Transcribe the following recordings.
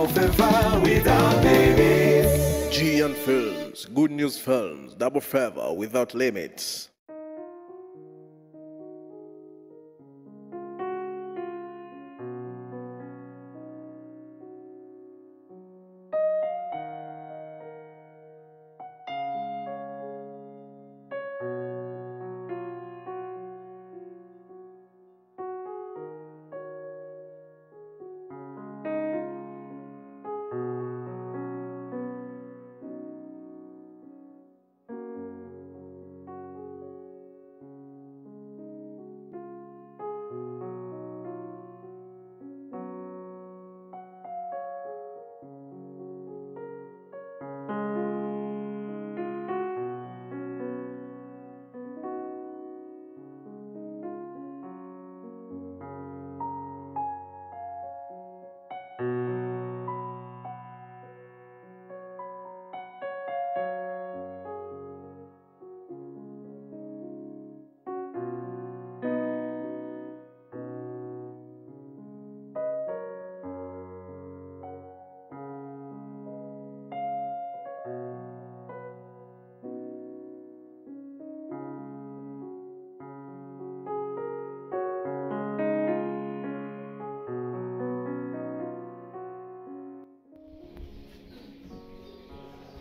Double favor without limits. GN Films, Good News Films, Double Favor without limits.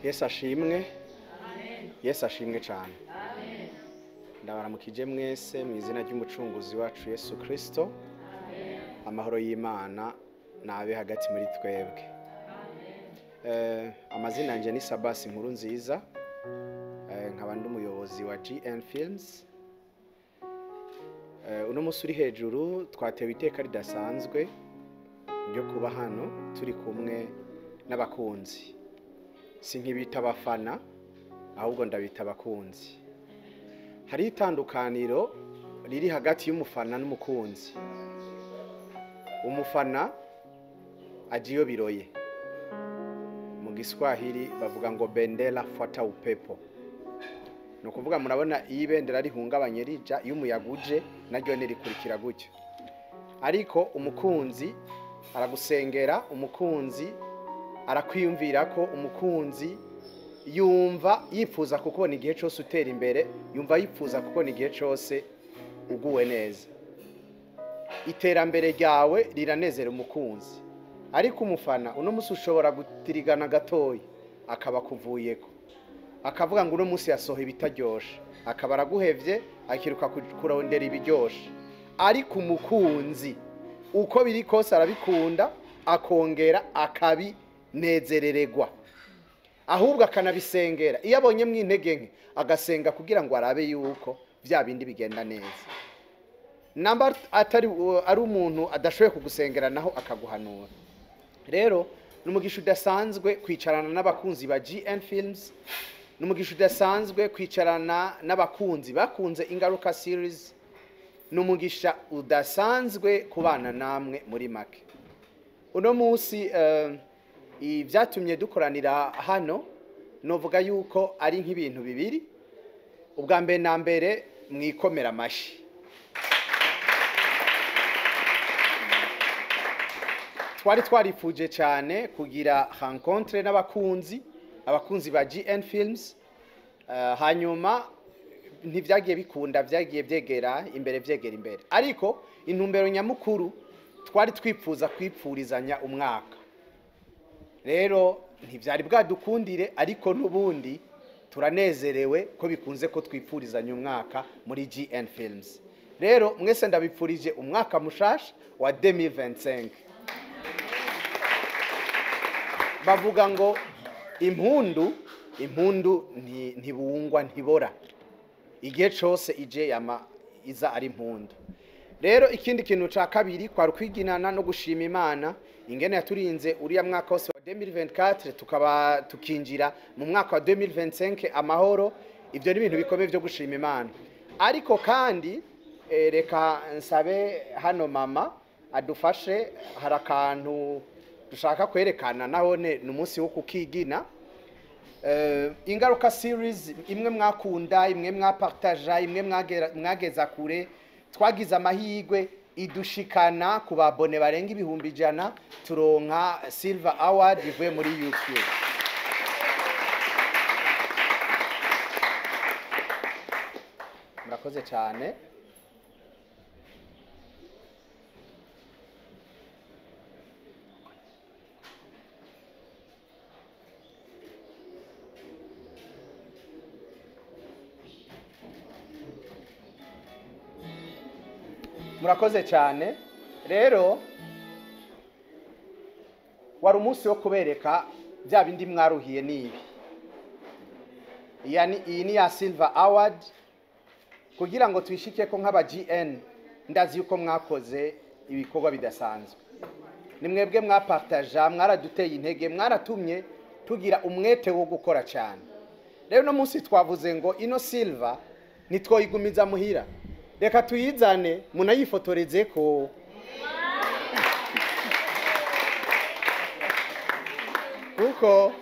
Yesu ashimwe. Yesu ashimwe cyane. Ndabaramukije mwese mu izina ry'umucunguzi wacu Yesu Kristo. Amahoro y'Imana nabe hagati muri twebwe. Amazina yanjye ni Sabasi Nkuru Nziza, nkaba ndi umuyobozi wa GN Films. Uno munsi uri hejuru twatewe iteka ridasanzwe ryo kuba hano turi kumwe n'abakunzi. Si nkibita abafana ahubwo ndabita abakunzi. Hari itandukaniro riri hagati y'umufana n'umukunzi. Umufana ajiyo biroye. Mu Giswahili bavuga ngo bendera fuata upepo. No kuvuga murabona iyi bendera rihungabanye rija iyo umuyaga uje naryo nirikurikira gutyo. Ariko umukunzi aragusengera, umukunzi arakwiyumvira ko, umukunzi yumva yifuza kukubona igihe cyose utera imbere, yumva yifuza kukubona igihe cyose uguwe neza. Iterambere ryawe riranezera umukunzi. Ariko umufana uno munsi ushobora gutirigana gatoyi akaba kuvuyeko, akavuga ngo uno munsi yasohoye ibitaryoshe, akaba araguhevye akiruka kurondera ibiryoshe. Ariko umukunzi uko biri kose arabikunda, akongera akabi nezerererwa, ahubwo akanabisengera. Iyo abonye mwintege nke agasenga kugira ngo arabe yuko vya bindi bigenda neza. Namba atari ari umuntu adashoboye kugusengera naho akaguhanura. Rero numugisha udasanzwe kwicarana n'abakunzi ba GN Films, numugisha udasanzwe kwicarana n'abakunzi bakunze Ingaruka series, numugisha udasanzwe kubana namwe muri make. Uno munsi ibyatumye dukoranira hano novuga yuko ari nk'ibintu bibiri. Ubwa mbere na mbere mwikomera amashi. Twari twarifuje cyane kugira rencontre n'abakunzi, abakunzi ba GN Films. Hanyuma ntivyagiye bikunda, vyagiye byegera imbere byegera imbere. Ariko intumbero nyamukuru twari twipfuza kwipfurizanya umwaka. Rero ntivyari bwadukundire, ariko nubundi turanezerewe ko bikunze ko twipfurizanya umwaka muri GN Films. Rero mwese ndabipfurije umwaka mushasha wa 2025. Bavuga ngo impundu ntibungwa ntibora, igihe cyose ije yama iza ari impundu. Rero ikindi kintu ca kabiri kwari kwiginana no gushima Imana ingene yaturinze uriya mwaka wose wa 2024 tukaba tukinjira mu mwaka wa 2025 amahoro. Ivyo ni ibintu bikomeye byo gushima Imana. Ariko kandi reka nsabe hano mama adufashe, hari akantu dushaka kwerekana nahone ni umunsi wo kukigina. Ingaruka series imwe mwakunda, imwe mwapartaja, imwe mwageza kure, twagize amahirwe Idushikana ku ba abonnés barenga 100,000, turonka Silver Award ivuye muri YouTube. Murakoze cyane. Murakoze cyane. Rero wari umunsi wo kubereka bya bindi mwaruhiye n'ibi. Iyi ni ya Silver Award kugira ngo twishike ko nk'aba GN. Ndazi yuko mwakoze ibikorwa bidasanzwe. Ni mwebwe mwapartaja, mwaraduteye intege, mwaratumye tugira umwete wo gukora cyane. Rero no munsi twavuze ngo ino silver ntitwoyigumiza muhira, reka tuyizane munayifotoreze ko. Kuko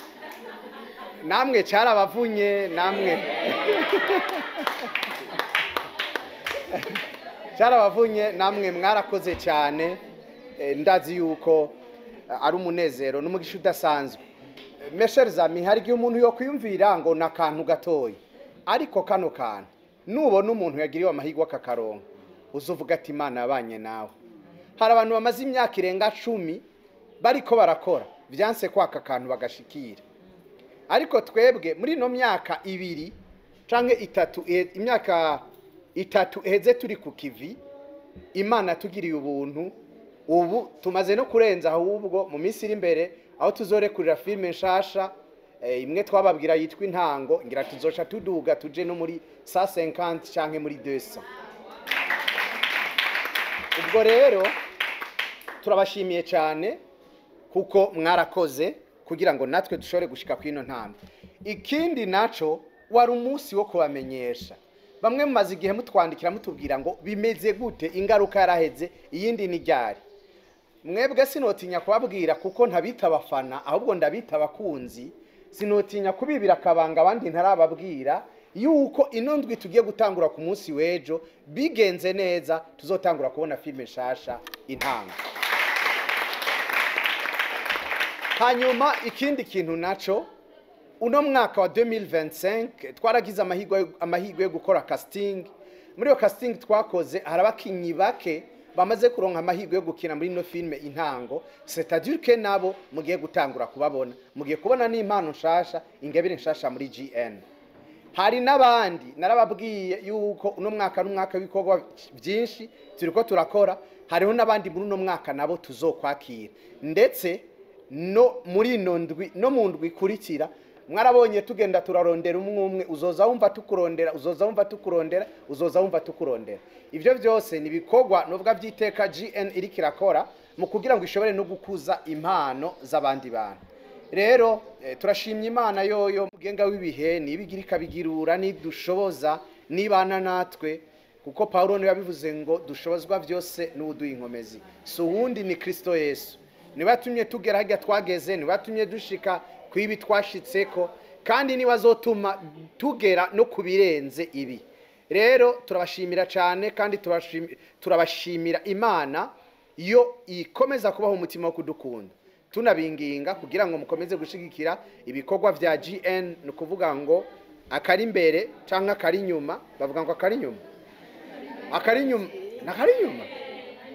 namwe cyarabavunye, namwe cyarabavunye, namwe mwarakoze cyane. Ndazi yuko ari umunezero n'umugisha udasanzwe. Mes chers amis, hari igihe umuntu yo kwiyumvira ngo ni akantu gatoya, ariko kano kantu nubona umuntu yagiriwe amahirwe akakaronka, uzuvuga ati Imana yabanye nawe. Hari abantu bamaze imyaka irenga 10 bariko barakora, vyanse kwaka akantu bagashikira. Ariko twebwe muri ino myaka 2 canke 3, imyaka 3 iheze turi ku kivi, Imana tugiriye ubuntu, ubu tumaze no kurenza. Ahubwo mu minsi iri imbere aho tuzorekurira filime nshasha, imwe twababwira yitwa Intango, ngira tuzoca tuduga tuje no muri 150 canke muri 200. Ubwo rero turabashimiye cyane kuko mwarakoze kugira ngo natwe dushobore gushika kwino ntambwe. Ikindi naco, wari umunsi wo kubamenyesha. Bamwe mumaze igihe mutwandikira mutubwira ngo bimeze gute, ingaruka yaraheze, iyindi ni ryari. Mwebwe sinotinya kubabwira kuko ntabita abafana, ahubwo ndabita abakunzi. Sinotinya kubibira akabanga abandi ntarababwira yuko ino ndwi tugiye gutangura ku munsi w'ejo, bigenze neza tuzotangura kubona filime nshasha Intango. Hanyuma ikindi kintu naco, uno mwaka wa 2025 twaragize amahirwe yo gukora casting. Muri iyo casting twakoze, hari abakinyi bake bamaze kuronka amahirwe yo gukina muri ino filime Intango, c'est-à-dire que nabo mugiye gutangura kubabona, mugiye kubona n'impano nshasha, ingabire nshasha muri GN. Hari n'abandi narababwiye yuko uno mwaka n'umwaka w'ibikorwa byinshi turiko turakora. Hariho n'abandi muri uno mwaka nabo tuzokwakira, ndetse no muri ino ndwi no mu ndwi ikurikira. Mwarabonye tugenda turarondera umwe umwe, uzoza wumva tukurondera, uzoza wumva tukurondera, uzoza wumva tukurondera. Ivyo byose ni ibikorwa novuga by'iteka GN iriko irakora mu kugira ngo ishobore no gukuza impano z'abandi bantu. Rero turashimye Imana yoyo mugenga w'ibihe, nibigira ikabigirura, nidushoboza, nibana natwe, kuko Paulo niwe yabivuze ngo dushobozwa byose n'uwuduha inkomezi, si uwundi, ni Kristo Yesu. Niwe yatumye tugera harya twageze, niwe yatumye dushika kwibi twashitseko, kandi niwe azotuma tugera no kubirenze ibi. Rero turabashimira cyane, kandi turabashimira Imana iyo ikomeza kubaho umutima wo kudukunda. Tunabinginga kugira ngo mukomeze gushigikira ibikorwa vya GN. Ni ukuvuga ngo akari imbere canke akari inyuma, bavuga ngo akari inyuma, akari inyuma nakari inyuma,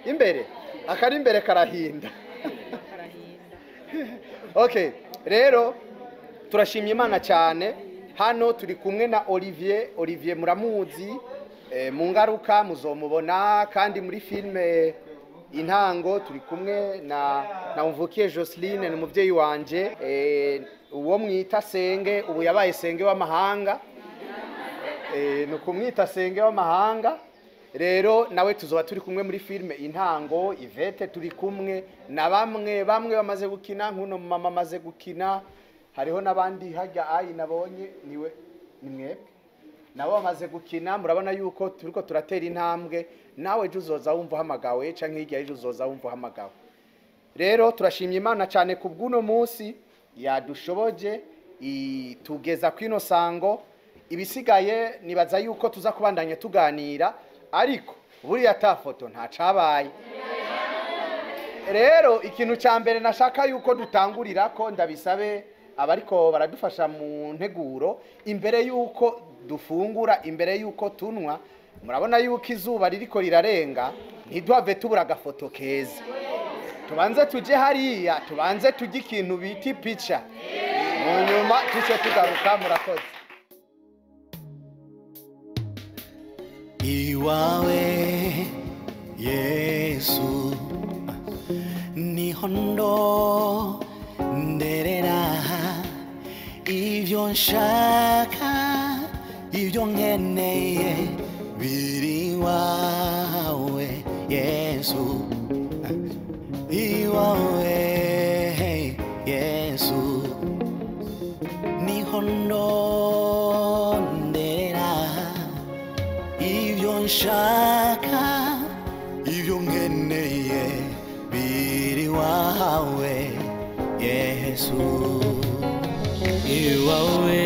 imbere, akari imbere karahinda. Okay, rero turashimye Imana cyane. Hano turi kumwe na Olivier. Olivier muramuzi, mu ngaruka muzomubona kandi muri filme Intango. Turi kumwe na Mvukiye Joseline, ni umuvyeyi wanje, uwo mwita Senge, ubu yabaye Senge w'amahanga, ni ukumwita Senge w'amahanga. Rero nawe tuzoba turi kumwe muri filme Intango. Ivete turi kumwe na bamwe bamwe bamaze gukina, nkuno mama amaze gukina, hariho n'abandi hajya ayi nabonye niwe ni mwebwe nabo bamaze gukina. Murabona yuko turiko turatera intambwe. Nawe ejo uzoza wumva uhamagawe, canke hirya ejo uzoza wumva uhamagawe. Rero turashimye Imana cyane ku bw'uno munsi yadushoboje itugeza kwino sango. Ibisigaye nibaza yuko tuza kubandanya tuganira, ariko Buriya ta foto ntacabaye. Rero ikintu cya mbere nashaka yuko dutangurira ko ndabisabe abariko baradufasha mu nteguro, imbere yuko dufungura, imbere yuko tunwa, murabona yuko izuba ririko rirarenga, ntiduhave tubura agafoto keza. Tubanze tuje hariya, tubanze tujye ikintu bita ipica, mu nyuma tuce tugaruka. Murakoze. Iwawe Yesu niho ndonderera ibyo nshaka, ibyo nkeneye biri iwawe Yesu, iwawe Yesu niho ndonderera ibyo nshaka, ibyo nkeneye biri iwawe Yesu. Iwawe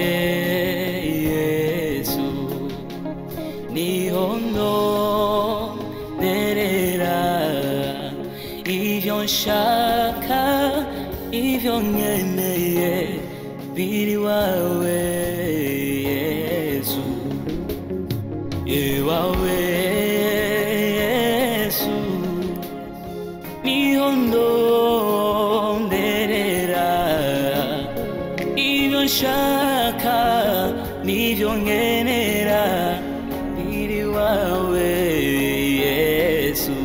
Yesu niho ndonderera ibyo nshaka, ibyo nkeneye biri iwawe Yesu. Iwawe Yesu niho ndonderera ibyo nshaka, n'ibyo nkenera biri iwawe Yesu.